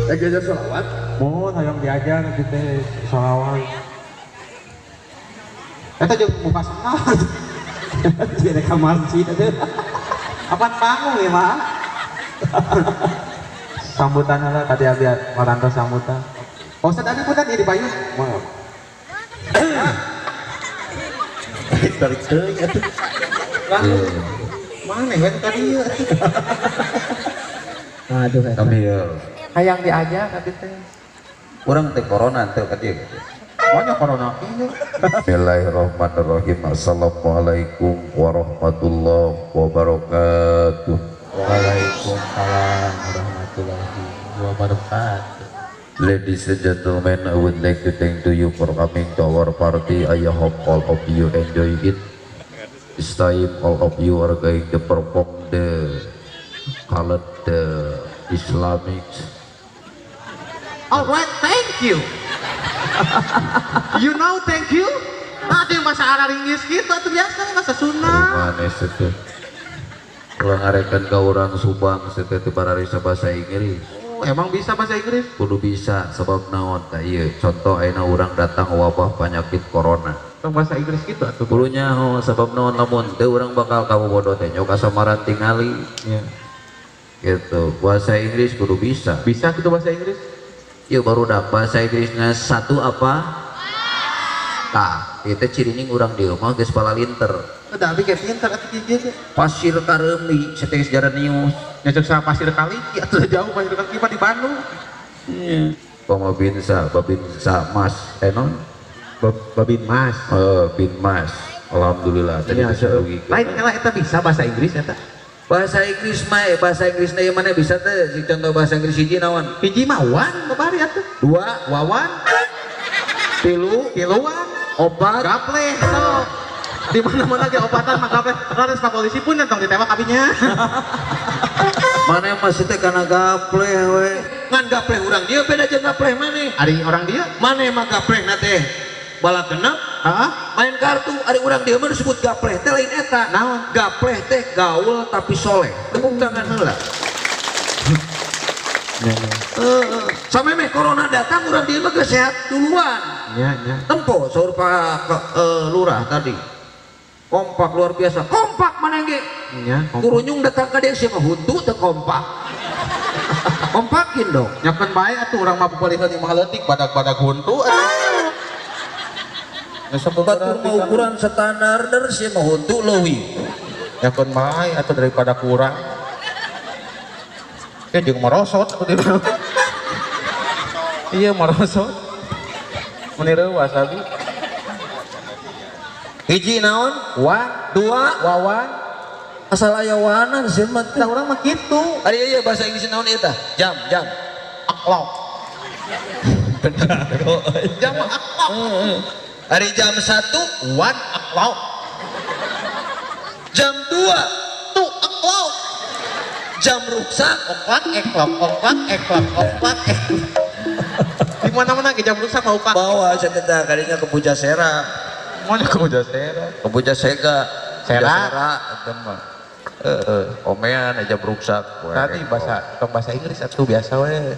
Eh, diajar sholawat. Mohon hayang diajar nanti teh sholawat. Eta jeung muka senang. Jadi ka masjid atuh. Apaan panggung ya, Mak? Sambutan lah tadi abi marantos sambutan. Pak Ustadz abi punten ieu di payun. Maaf. Tarik teuing atuh. Lah. Mana we tadi ieu atuh. Aduh eta. Kami ya. Hayang diajar abi teh. Urang teh corona teh ka dieu gitu. Banyak corona ieu. Bismillahirrahmanirrahim. Assalamualaikum warahmatullahi wabarakatuh. Waalaikumsalam warahmatullahi wabarakatuh. Ladies and gentlemen, I would like to thank to you for coming to our party. I hope all of you enjoy it. This time all of you are going to perform the called the Islamic. Alright, thank you. You know thank you? Ada yang bahasa Arab Inggris gitu atau biasa bahasa Sunda. Manis itu. Kalau ngarekan ke orang Subang seperti bararisa bahasa Inggris. Oh, emang bisa bahasa Inggris? Kudu bisa sebab naon tah ieu. Contoh ayeuna urang datang wabah penyakit corona. Tong bahasa Inggris gitu atuh. Kudu nyaho sebab naon lamun teu urang bakal kabobodo teh nyok kasamaran tingali. Ya. Gitu. Bahasa Inggris kudu bisa. Bisa gitu bahasa Inggris? Ieu barudak bahasa Inggrisnya satu apa? Tah, ieu teh cirining urang dieu mah geus palalinter. Udah abi kayak pinter atuh kieu ge. Pasir Kareumbi saeutik sejarah news. Nyocok sama Pasir Kaliki atuh jauh Pasir Kaliki mah di Bandung. Iya. Pamabinsa, babinsa mas, eh non? Babin Mas. Bin Mas. Alhamdulillah tadi Iya, bisa rugi. lain kala eta bisa bahasa Inggris eta. Bahasa Inggris mah, bahasa Inggris na mana bisa teh? Si contoh bahasa Inggris hiji naon? Hiji mah wan babari atuh. Dua, Wawan, tilu, tiluan, opat, gaple sok. Di mana-mana ge opatan mah gaple. Laras Pak polisi pun tong ditembak abinya. Mana masih teh kana gaple we. Ngan gaple urang dia beda jeung gaple maneh. Ari orang dia? Maneh mah gaple na teh bala genep. Heeh. Main kartu ari urang dieu mah disebut gapleh teh lain eta. Naon? Gapleh teh gaul tapi soleh. Tepuk tangan heula. Heeh. Sampai meh corona datang urang dieu mah geus sehat duluan. Nya nya. Tempo saur Pak lurah tadi. Kompak luar biasa. Kompak maneh ge. Nya. Kurunyung datang ka dieu sia mah huntu teu kompak. Kompakin dong. Nyakeun bae atuh urang mah pupaliheun imah leutik badag-badag huntu atuh. Batur mah ukuran standar der sia mah huntu leuwih. Nyakeun bae atuh daripada kurang. Ya jeung merosot atuh di. Iya merosot. Meni reuas abi. Hiji naon? Wa, dua, wawan. Asal aya wanan sih mah. Tah urang mah kitu. Ari ieu bahasa Inggris naon ieu tah? Jam, jam. O'clock. Jam o'clock. Hari jam 1, 1 o'clock. Jam 2, 2 o'clock. Jam ruksak, oklak, eklok, oklak, eklok, oklak, eklok. Di mana-mana ke jam ruksak mau pak. Bawa saya teh kadinya ke Pujasera. Mana ke Pujasera? Ke Pujasega. Sera. Pujasera eta mah. Heeh, omean jam ruksak. Tadi bahasa tong bahasa Inggris atuh biasa we.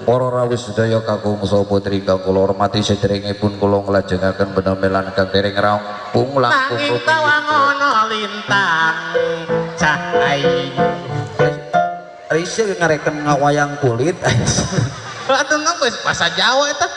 Para rawuh sedaya kakung saha putri ingkang kula hormati sederengipun kula nglajengaken penamelan kang dereng rampung langkung nanging tawangono lintang cah aing. Risih ngareken ngawayang kulit. Atuh geus bahasa Jawa eta.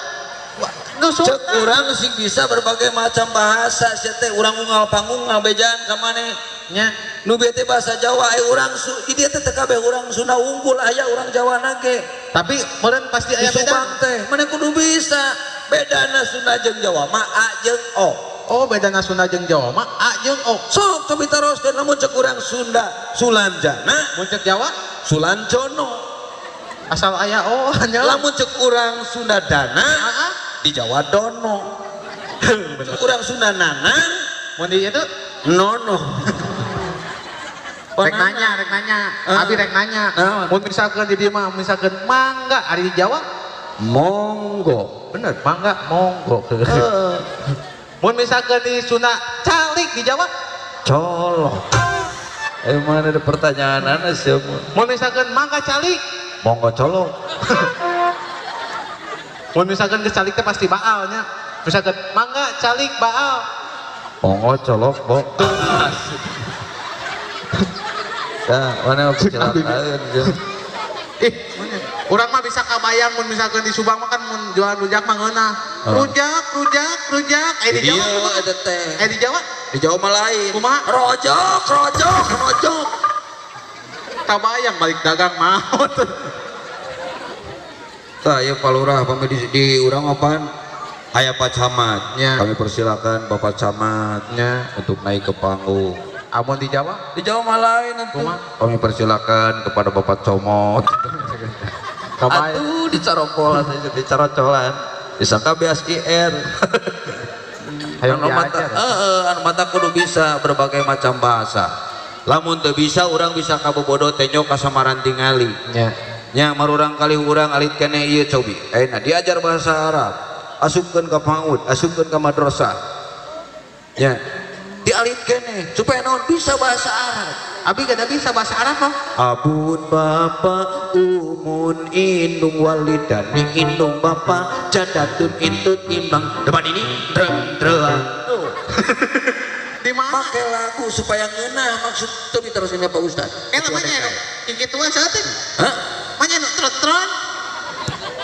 Cek urang sing bisa berbagai macam bahasa sia teh urang unggal pangungal bejaan ka maneh. Nya nu bete bahasa Jawa aya urang di dieu teh kabeh urang Sunda unggul aya urang Jawa na ge. Tapi meureun pasti aya beda. Subang teh maneh kudu bisa. Bedana Sunda jeung Jawa mah A jeung O. Oh, bedana Sunda jeung Jawa mah A jeung O. Sok cobi taroskeun lamun cek urang Sunda Sulanjana, mun cek Jawa Sulanjono. Asal aya O nya. Lamun cek urang Sunda Dana, di Jawa Dono. Urang Sunda Nanang, mun di itu Nono. Rek nanya, abi rek nanya. Mun misalkan di dieu mah misalkan mangga ari di Jawa monggo. Bener, mangga monggo. Mun misalkan di Sunda calik di Jawa colok. Emang ada pertanyaan aneh sih. Mun misalkan mangga calik Monggo colok. Mun misalkan geus calik teh pasti baal nya. Misalkan mangga calik baal. Monggo colok bok. Ya, mana kecelakaan. Ih, urang mah bisa kabayang mun misalkan di Subang mah kan mun jualan rujak mah ngeunah. Rujak, rujak, rujak. Eh di Jawa eta teh. Eh di Jawa? Di Jawa mah lain. Kumaha? Rojok, rojok, rojok. Kabayang balik dagang maot. Tah ieu Pak Lurah pami di urang apaan? Aya Pak Camat. Ya. Kami persilakan Bapak Camat ya untuk naik ke panggung. Amun di Jawa? Di Jawa mah lain atuh. Kami persilakan kepada Bapak Comot. Aduh, dicaropolan aja, dicarocolan. Disangka BSIR. Hayang Anu mata, anu mata kudu bisa berbagai macam bahasa. Lamun teu bisa urang bisa kabobodo tenyo kasamaran tingali. Nya. Nya marurang kali urang alit keneh ieu cobi. Ayeuna diajar bahasa Arab, asupkeun ka PAUD, asupkeun ka madrasah. Nya. Dialit keneh supaya naon bisa bahasa Arab. Abi gak bisa bahasa Arab mah. Abun bapa umun indung walidani indung bapa jadatun intut imbang depan ini dreng dreng. Di mana? Pakai lagu supaya ngeunah maksud teu diterusin Pak Ustad. Eh namanya kitu wae saeutik. Hah? Manya nu tron-tron.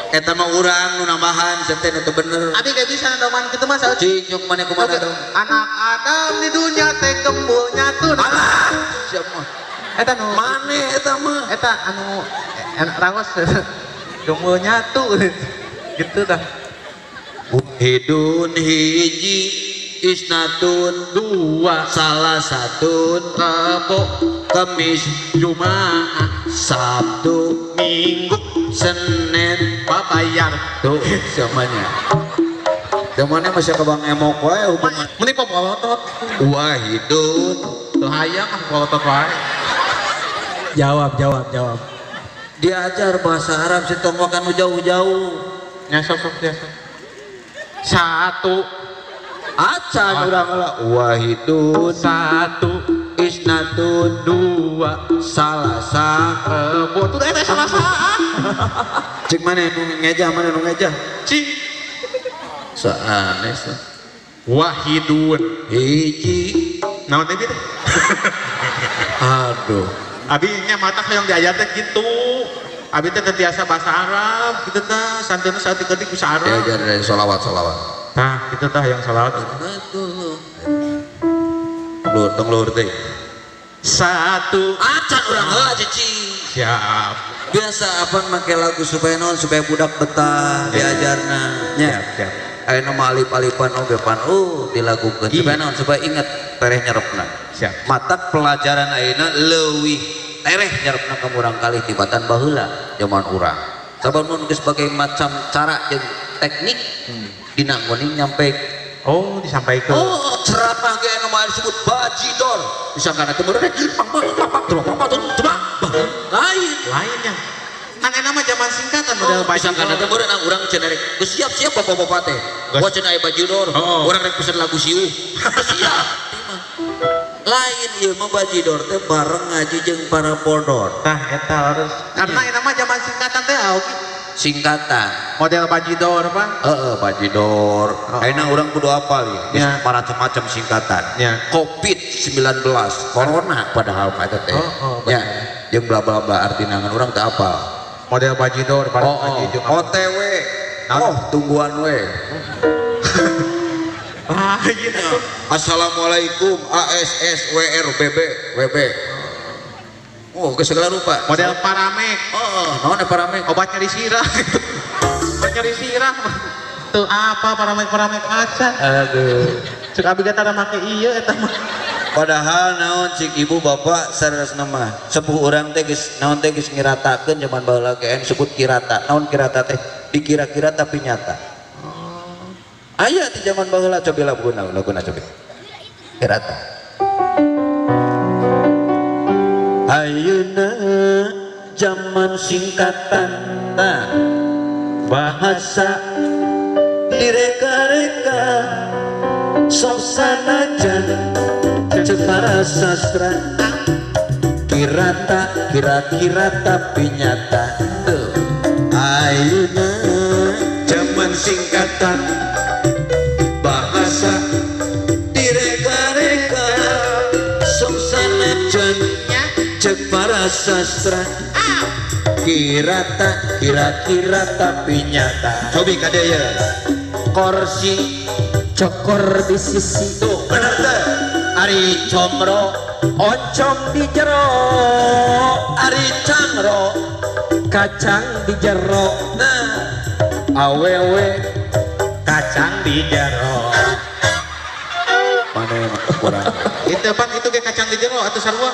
Eta mah urang nu nambahan teh nu teu bener. Abi gak bisa ndoman kitu mah saeutik. Cing sok maneh kumaha dong. Anak Adam di dunia teh gembulnya tuh. Alah, siap mah. Eta nu maneh eta mah. Eta anu raos gembulnya tuh gitu dah. Hidun hiji isnatun dua salah satu Rebo Kamis Jumaah Sabtu Minggu Senin babayar tuh semuanya zamannya masih ke Bang Emok wae hubungan meni polotot wahidun tuh hayang ah polotot wae. Jawab jawab jawab. Diajar bahasa Arab si tong makan jauh-jauh nya sok biasa satu acan urang lah wahidun satu isnatun dua salasa Rebo tuh eta salasa. Cik mana nu ngejah mana nu ngejah cing sanes wahidun hiji naon teh teh. Aduh abi nya mata hayang diajar teh kitu. Abi teh biasa bahasa Arab kitu teh santuna saeutik-eutik bisa Arab. Diajar dari sholawat-sholawat. Tah kitu tah hayang sholawat. Lur tong lur teh. Satu acan urang heula cicing. Siap. Biasa apaan make lagu supaya naon supaya budak betah diajarna. Nya. Siap. Ayeuna mah alip-alipan oge pan dilakukeun supaya naon supaya inget tereh nyerepna. Siap. Matak pelajaran ayeuna leuwih tereh nyerepna ka murang kalih tibatan baheula zaman urang. Sabab mun geus berbagai macam cara jeung teknik dina nguning nyampe. Oh, disampaikan. Oh, ceramah ge anu mah disebut bajidor. Disangkana teh meureun lain. Lainnya. Kan enak mah zaman singkatan model bajidor. Disangkana teh meureun urang cenah rek geus siap-siap bapak-bapak teh. Wah cenah aya bajidor. Urang rek pesen lagu siuh. Siap. Lain ieu mah bajidor teh bareng ngaji jeung para bodor. Tah eta harus. Karena enak mah zaman singkatan teh oke. Singkatan model bajidor pak. Heeh, bajidor. Ayeuna urang kudu apal ya macam-macam singkatan ya. Covid-19 corona padahal mah eta teh ya jeung bla bla bla artina ngan urang teu apal model bajidor OTW oh tungguan we. Ah gitu. Assalamualaikum ASSWRBB WB. Oh, ke segala rupa. Model paramek. Oh, naon paramek? Obat nyeri sirah. Obat nyeri sirah. Tuh apa paramek-paramek acan. Aduh. Cek abi ge tara make ieu eta mah. Padahal naon cik ibu bapak saleresna mah. Sepuh urang teh geus naon teh geus ngiratakeun zaman baheula ge disebut kirata. Naon kirata teh? Dikira-kira tapi nyata. Oh. Aya di zaman baheula cobi laguna laguna cobi. Kirata. Ayeuna zaman singkatan nah, bahasa direka-reka sok sanajan cek para sastra kirata kira-kira tapi nyata. Ayeuna zaman singkatan bahasa direka-reka sok sanajan cek para sastra kirata kira-kira tapi nyata. Cobi kade ya korsi cokor di sisi tuh bener teh. Ari comro oncom di jero, ari cangro kacang di jero. Nah awewe kacang di jero. Mana yang kurang? Itu pan itu kayak kacang di jero atau sarua.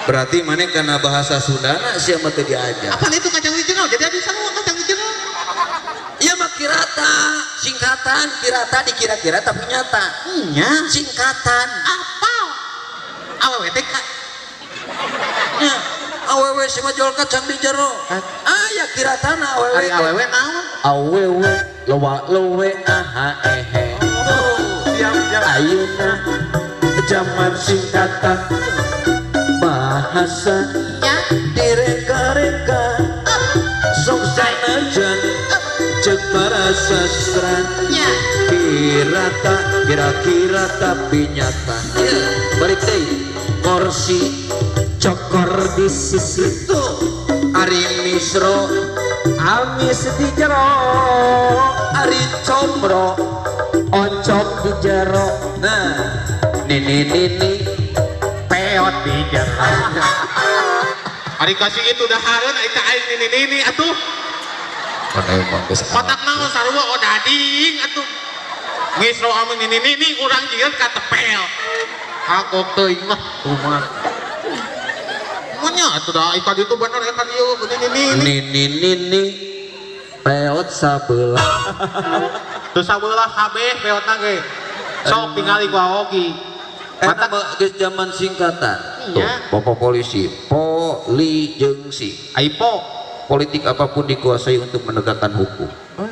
Berarti mana karena bahasa Sundana siapa teu diajar. Apaan itu kacang di jero? Jadi ada sarua kacang di jero. Iya mah kirata, singkatan, kirata dikira-kira tapi nyata. Iya. Singkatan. Apa? Awewe teh ka. Nya, awewe si mah jual kacang di jero. Ah ya kiratana awewe. Ari awewe naon? Awewe lowa lowe aha ehe. Siap, siap. Ayeuna zaman singkatan bahasa direka-reka sok sanajan cek para sastra kirata kira-kira tapi nyata. Balik deui korsi cokor di sisi tuh ari misro amis di jero, ari comro oncom di jero. Nah nini nini peot di jero. Ari kasih itu dahareun ari ka aing nini nini atuh. Kotak naon sarua odading atuh. Ngisro amun nini nini urang jieun ka tepel. Kagok teuing lah kumaha. Nya atuh da ikan itu bener ikan ieu nini nini. Nini nini peot sabelah. Teu sabelah kabeh peotna ge. Sok tingali ku aogi. Mata geus zaman singkatan. Tuh, Bapak polisi, poli jeung si. Aipo. Politik apapun dikuasai untuk menegakkan hukum.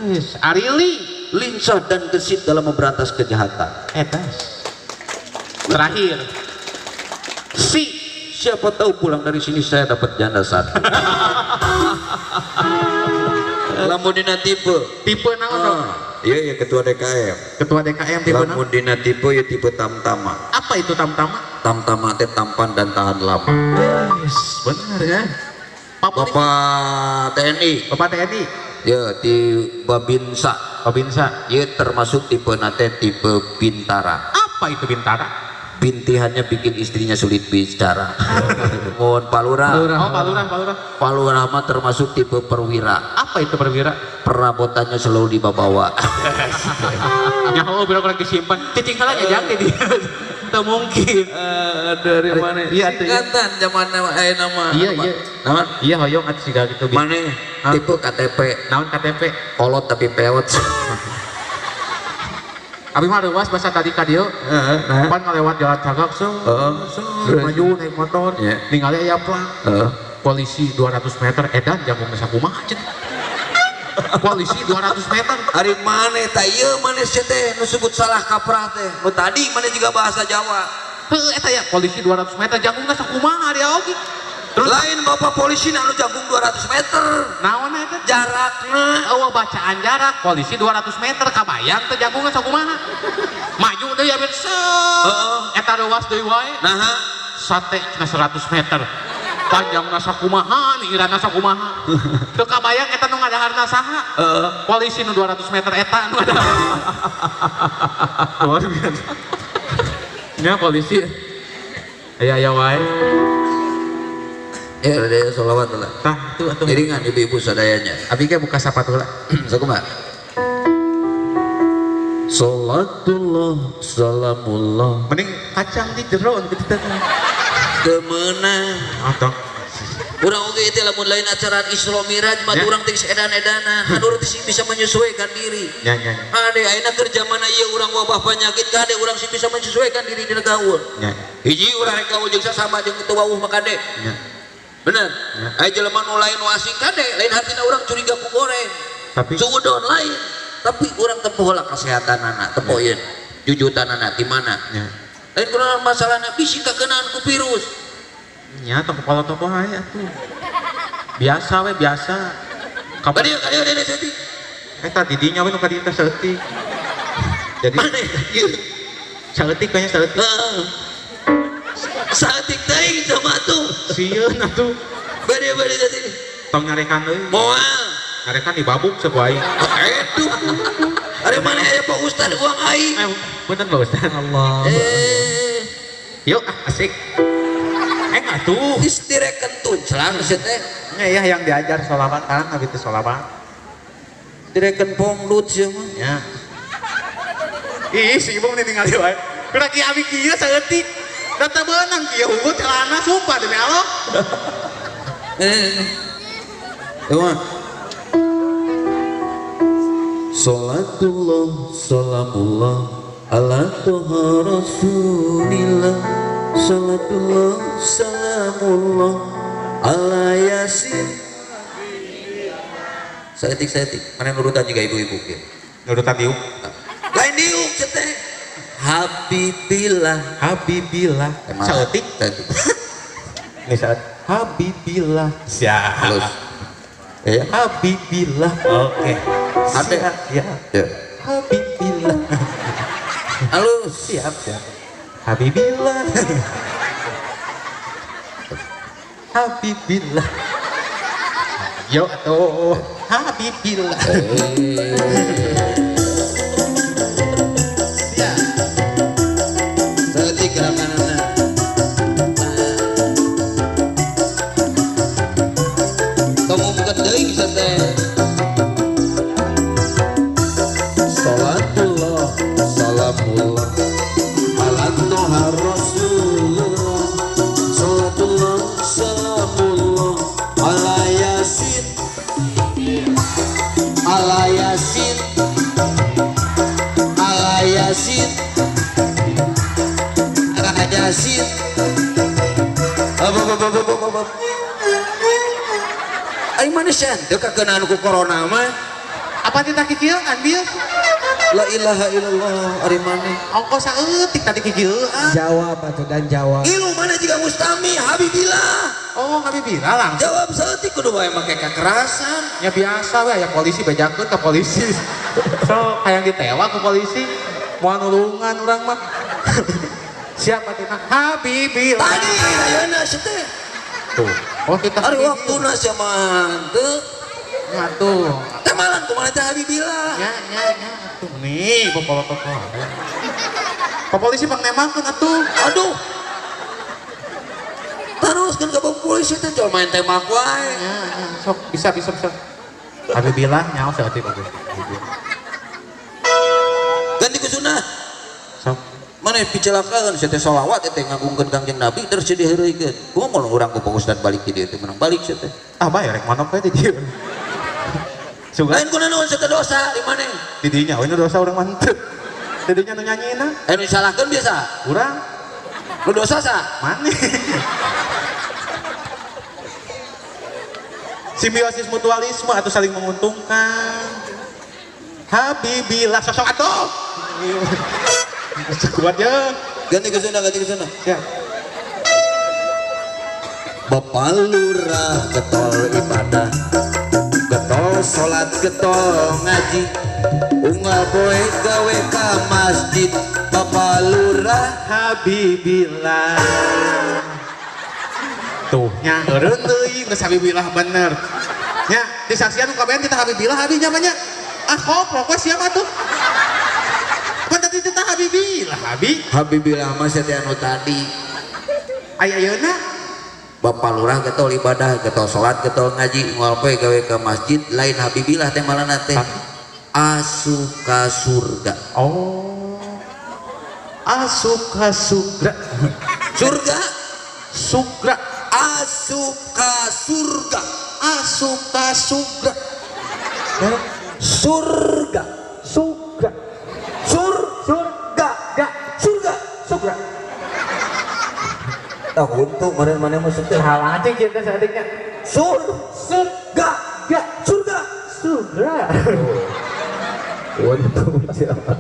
Wes, arili lincah dan gesit dalam memberantas kejahatan. Etas. Terakhir. Si. Siapa tahu pulang dari sini saya dapat janda satu. Lamun dina tipe. Tipe naon dong? Iya ya ketua DKM. Ketua DKM tipe naon? Lamun dina tipe ya tipe tamtama. Apa itu tamtama? Tamtama teh tampan dan tahan lama. Yes, benar ya. Bapak TNI. Bapak TNI. Ya di Babinsa. Babinsa. Ya termasuk tipe nate tipe Bintara. Apa itu Bintara? Bintihannya bikin istrinya sulit bicara. Mohon Pak Lurah. Oh Pak Lurah, Pak Lurah. Pak Lurah mah termasuk tipe perwira. Apa itu perwira? Perabotannya selalu dibawa-bawa. Ya oh biro lagi simpan. Cicing salah ya jangan dia. Tidak mungkin. Dari mana? Iya singkatan zaman nama. Iya iya. Naon? Iya hoyong atuh siga gitu. Mana? Tipe KTP. Naon KTP? Kolot tapi peot. Abi mah reuas basa tadi ka dieu. Heeh. Pan ngalewat jalan cagak so, maju naik motor, ningali aya plang. Polisi 200 meter edan jangkung sakumaha cenah. Polisi 200 meter. Ari maneh tah ieu maneh sia teh nu sebut salah kaprah teh. Nu tadi maneh juga bahasa Jawa. Heuh eta ya polisi 200 meter jangkungna sakumaha ari oge. Terus lain bapak polisi anu jangkung 200 meter. Naon eta? Jarakna. Eueuh bacaan jarak polisi 200 meter kabayang teh jangkungna sakumaha. Maju deui abis Heeh. Eta reuas deui wae. Naha sate cenah 100 meter. Panjangna sakumaha, ningirana sakumaha. Teu kabayang eta nu ngadaharna saha. Heeh. Polisi nu 200 meter eta nu ngadaharna. Luar biasa. Nya polisi. Aya aya wae. Ya ada sholawat lah. Tah itu atuh. Iringan ibu-ibu sadayanya. Abi ge buka sapatu lah. Sakumaha? Salatullah salamullah. Mending kacang di jero kitu teh. Teu meunang. Atuh. Urang oge teh lamun lain acara Isra Mi'raj mah urang teh edan-edanan. Kan urang teh bisa menyesuaikan diri. Nya nya. Ade ayeuna keur jamana ieu urang wabah penyakit kade urang sih bisa menyesuaikan diri dina gaul. Nya. Hiji urang rek gaul jeung sasama jeung teu wawuh mah kade. Nya. Bener. Aya jelema nu lain nu asing kade, lain hartina urang curiga ku goreng. Tapi suudon lain. Tapi urang tempo heula kasehatanana, tempo ieu jujutanana di mana. Nya. Lain kurang masalahna bisi kakenaan ku virus. Nya tong kepala tokoh aya atuh. Biasa we biasa. Kapan? Kadieu kadieu saeutik. Eta di dinya we nu ka dieu teh saeutik. Jadi mana ieu? Saeutik kayaknya saeutik. Heeh. Saeutik teuing sama atuh. Sieun atuh. Bade-bade saeutik. Tong nyarekan deui. Moal. Nyarekan dibabuk seuk aing. Aduh. Ari mana aya Pak Ustad uang aing. Bener Pak Ustad. Allah. Yuk asik. Atuh. Geus direken tunclang sia teh. Nya ya yang diajar sholawat kan abi teh sholawat. Direken pongdut sia mah. Ya. Ih, si ibu mah ningali wae. Kuda kieu abi kieu saeutik. Da teu beunang kieu unggul celana sumpah demi Allah. Tuh. Salatullah salamullah ala toha rasulillah. Salatullah salamullah ala yasin. Saeutik-saeutik mana nurutan juga ibu-ibu kieu. Nurutan diuk. Lain diuk teh. Habibillah, habibillah. Saeutik. Ini saat habibillah. Siap. Halus. Ya. Habibillah. Oke. Ate. Ya. Ya. Habibillah. Halus. Siap, siap. Habibillah. Habibillah. Yo atuh. Habibillah. Siap. Saeutik gerakanana. Tong umkeun deui bisa teh. Salatullah salamullah ala toha rasulullah. Salatullah salamullah ala yasin, ala yasin, ala yasin, ala yasin. Ari manusia teu kakeunaan ku corona mah. Apa teh kikieuan bieu? La ilaha illallah ari maneh. Ongkos saeutik tadi kikieuan. Jawab atuh dan jawab. Ilu mana jika mustami habibillah. Oh, habibillah langsung. Jawab saeutik kudu wae make kekerasan. Ya biasa we aya polisi bejakeun ka polisi. So, hayang ditewak ku polisi. Moal nulungan urang mah. Siapa teh habibillah. Tadi ayeuna sia teh. Tuh. Oh, kita ari waktuna sia mah teu. Ya tuh. Teh malan kumaha teh habibillah. Ya ya ya atuh nih bapak-bapak. Pak polisi pang nemakeun atuh. Aduh. Terus kan ke polisi teh jual main tembak wae. Ya, ya, sok bisa bisa bisa. Habibillah nyaho saeutik oge. Ganti ku sunah. Sok. Mana picelakaeun sia teh sholawat teh ngagungkeun Kangjeng Nabi terus diheureuykeun. Kumaha mun urang ku Pak Ustad balik di dieu teh menang balik sia teh. Ah bae rek manok we di dieu. Lain ku naon sia teh dosa di maneh? Di dinya we nu dosa urang mah henteu. Di dinya nu nyanyina. Eh nu disalahkeun biasa? Urang. Nu dosa sa? Maneh. Simbiosis mutualisme atau saling menguntungkan. Habibillah sosok atuh. Kuat ya. Ganti ke sana, ganti ke sana. Ya. Bapak lurah getol ibadah, getol salat, getol ngaji, unggal poe gawe ka masjid. Bapak lurah habibillah. Tuh nya eureun deui geus habibillah bener. Nya disaksian ku kabehan kita habibillah abi nya mah nya. Ah koprok we sia mah tuh. Pan tadi teh habibillah abi. Habibillah mah sia teh anu tadi. Aya ayeuna Bapak lurah getol ibadah, getol salat, getol ngaji, unggal poe gawe ka masjid, lain habibillah teh malana teh. Asup ka surga. Oh. Asup ka surga. Surga? Surga. Asup ka surga. Asup ka surga. Surga. Surga. Surga. Surga. Surga. Ah untung mana-mana maksudnya. Salah aja kita saatnya. Surga. Surga. Surga. Untung siapa?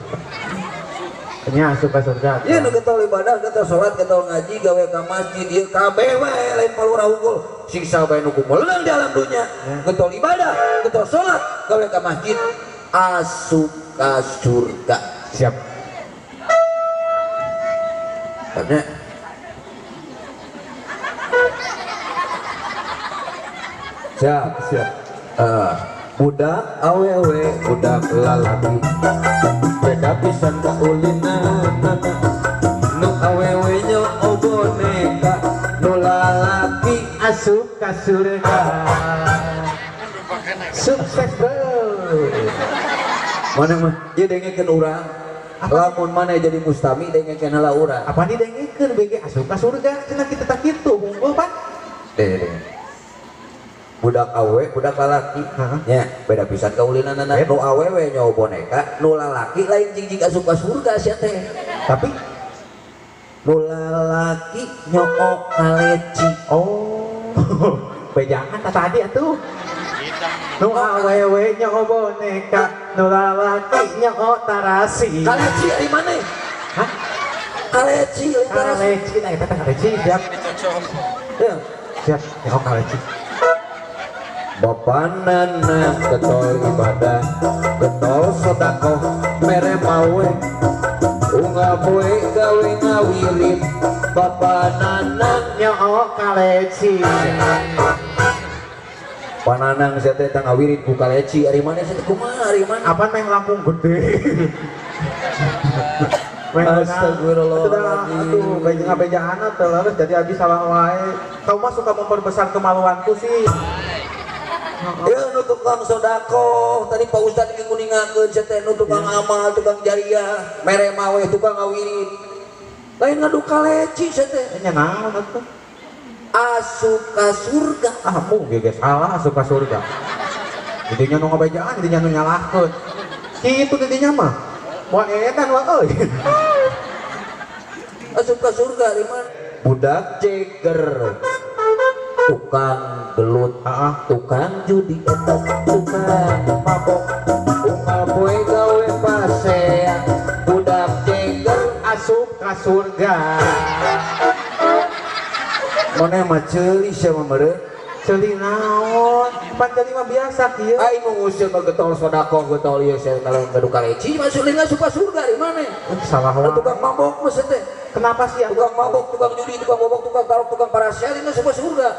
Nya asup ka surga. Ieu nu getol ibadah, getol salat, getol ngaji, gawe ka masjid, ieu kabeh wae lain palurah unggul. Siksa bae nu kumeuleuh di alam dunya. Getol ibadah, getol salat, gawe ka masjid, asup ka surga. Siap. Karena siap, siap. Budak awewe, budak lalaki, beda pisan kaulinanana. Nu awewe nyoo boneka, nu lalaki asup ka surga. Sukses bro. Mana mah ieu dengekeun urang. Lamun mana jadi mustami dengekeun heula urang. Apa didengekeun bege asup ka surga cenah kitu tah kitu unggul pan. Deh. Budak awe, budak lalaki, nya beda pisan kaulinanana. Nu awewe nyawa boneka, nu lalaki lain jing-jing asup ka surga sia teh. Tapi nu lalaki nyoo kaleci. Oh, bejangan tadi atuh. Nu awewe nyoo boneka, nu lalaki nyoo tarasi. Kaleci ari maneh? Hah? Kaleci, lain tarasi. Kaleci, nah eta teh kaleci siap. Ya, siap, nyoo kaleci. Bapanana getol ibadah, getol sodakoh, mere mawe, unggal poe gawe ngawirit. Bapanana nyoo kaleci. Pananang sia teh ngawirit ku kaleci, ari maneh sia teh kumaha ari maneh? Apaan meh langkung gede. Astagfirullahaladzim. Aduh, bejaan teh leres jadi abi salah wae. Kau mah suka memperbesar kemaluanku sih. Ya nu tukang sodakoh tadi Pak Ustad nguningakeun sia teh nu tukang amal, tukang jariah, mere mawe, tukang ngawirit. Lain ngadu kaleci sia teh. Nya naon atuh? Asup ka surga. Ah, mung ge salah asup ka surga. Didinya nu ngabejaan, didinya nu nyalahkeun. Kitu didinya mah. Moal edan wa euy. Asup ka surga di mana? Budak ceger. Tukang gelut, tukang judi eta, tukang mabok, unggal poe gawe pasea, budak ceger asup ka surga. Maneh mah ceuli sia mah meureun. Ceuli naon? Pan ceuli mah biasa kieu. Aing nu ngusir mah getol sedekah getol ieu sia kalau ngadu kaleci masuk lin asup ka surga di maneh? Salah wae. Tukang mabok mah teh. Kenapa sih tukang mabok, tukang judi, tukang bobok, tukang tarok, tukang parasea lin asup ka surga.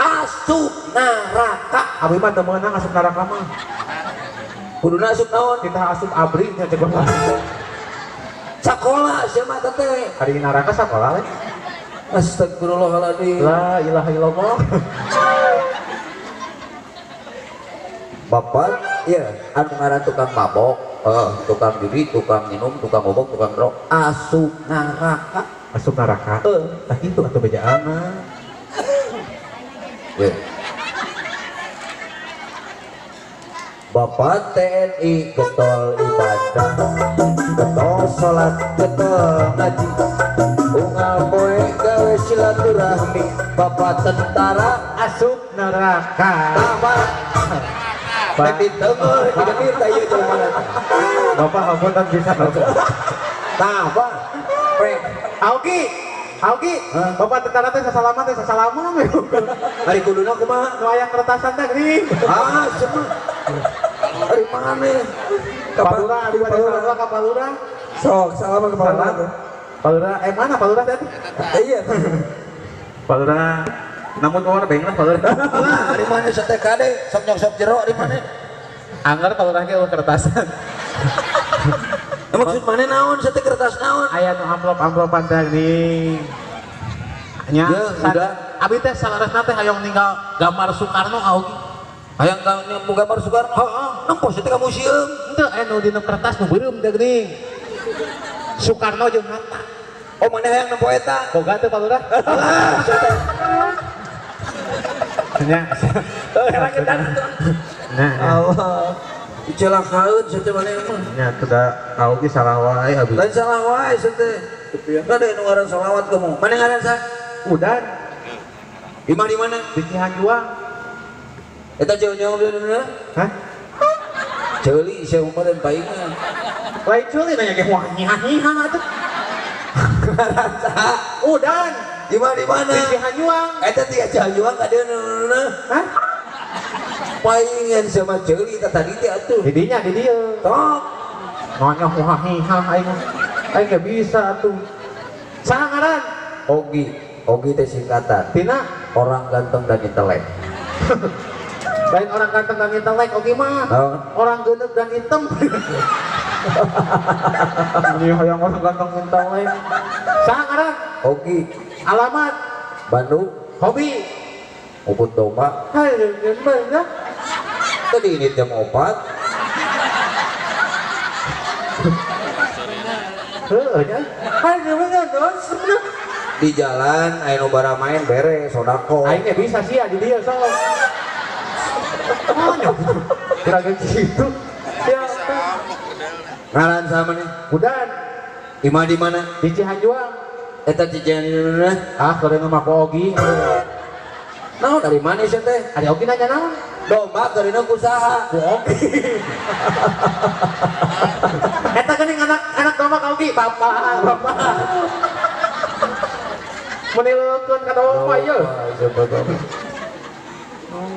Asup neraka. Abi mah teu meunang asup neraka mah. Kuduna asup naon? Kita asup abri nya cek bapak. Sakola sia mah teh. Ari neraka sakola we. Astagfirullahaladzim. La ilaha illallah. Bapak, ya, anu ngaran tukang mabok, tukang judi, tukang minum, tukang mabok, tukang rok, asup neraka. Asup neraka. Tah kitu atuh bejaan mah. Ya. Bapak TNI getol ibadah, getol salat, getol ngaji, unggal poe gawe silaturahmi. Bapak tentara asup neraka. Tama. Tapi tengah tidak minta ieu jelema. Bapak ampun bisa. Tah, Pak. Augi, Augi, bapak tentara teh sasalaman we. Ari kuduna kumaha? Nu aya kertasan teh geuning. Ah, semua. Ari maneh? Ka Palura, ari Palura ka Palura. Sok, salaman ke Palura. Palura, mana Palura tadi? Iya. Palura, namun power bank lah Palura. Ari maneh sate kade, sok nyok sok jero ari maneh. Angger Palura ge eueuh kertasan. Maksud mana naon sate kertas naon? Aya nu amplop-amplopan teh geuning. Nya, udah. Abi teh salaresna teh hayang ninggal gambar Soekarno augi. Hayang gambar Soekarno? Heeh. Nempo sate ka museum. Henteu aya nu dina kertas nu beureum teh geuning. Soekarno jeung Hatta. Oh, mana hayang nempo eta? Boga teu Pak Lurah? Alah, sate. Nya. Nah, Allah. Dicelakaeun sate maneh mah. Nya teu da augi salah wae abi. Lain salah wae sate. Kada nu ngaran selawat kamu. Mana ngaran sa? Udan. Imah di mana? Di Cihanjuang. Eta jauh-jauh bener. Hah? Ceuli sia meureun paingan. Lain ceuli nanya ge wah nyihah atuh. Saha? Udan. Di mana di mana? Di Cihanjuang. Eta ti Cihanjuang ka dieu. Hah? Paingan sama ceuli teh tadi teh atuh. Di dinya di dieu. Tok. Nanya wah nyihah aing. Aing ge bisa atuh. Saha ngaran? Ogi. Ogi teh singkatan. Tina orang ganteng dan intelek. Lain orang ganteng dan intelek ogi mah. Oh. Orang geuneuh dan hitam. Ini hayang orang ganteng intelek. Saha ngaran? Ogi. Alamat? Bandung. Hobi? Nguput domba. Hai, bener. Tadi ini jam 4. Heeh nya. Hai, bener sebenarnya. Di jalan aya nu baramaen bere sodako. Aing ge bisa sia di dieu sok. Oh, kira-kira gitu. Ya. Ngaran sama nih? Udan. Imah di mana? Di Cihanjuang. Eta Cihanjuang. Ah, keur mah ku Ogi. Naon dari mana sih teh? Ari Ogi nanya naon? Domba keurina ku saha? Ku Ogi. Eta geuning anak domba ka Ogi, bapak, bapak. Menilukeun ka domba ieu.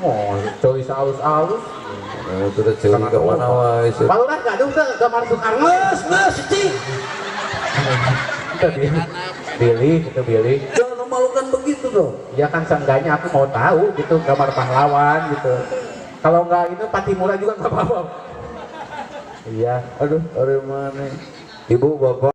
Oh, ceuli alus-alus. Itu teh ceuli ka mana wae. Palurah gaduh teh gambar Soekarno. Geus, geus cing. Billy, itu Billy. Jangan memalukan begitu dong. Ya kan seenggaknya aku mau tahu gitu gambar pahlawan gitu. Kalau enggak itu Patimura juga enggak apa-apa. Iya. Aduh, ari mana? Ibu, bapak.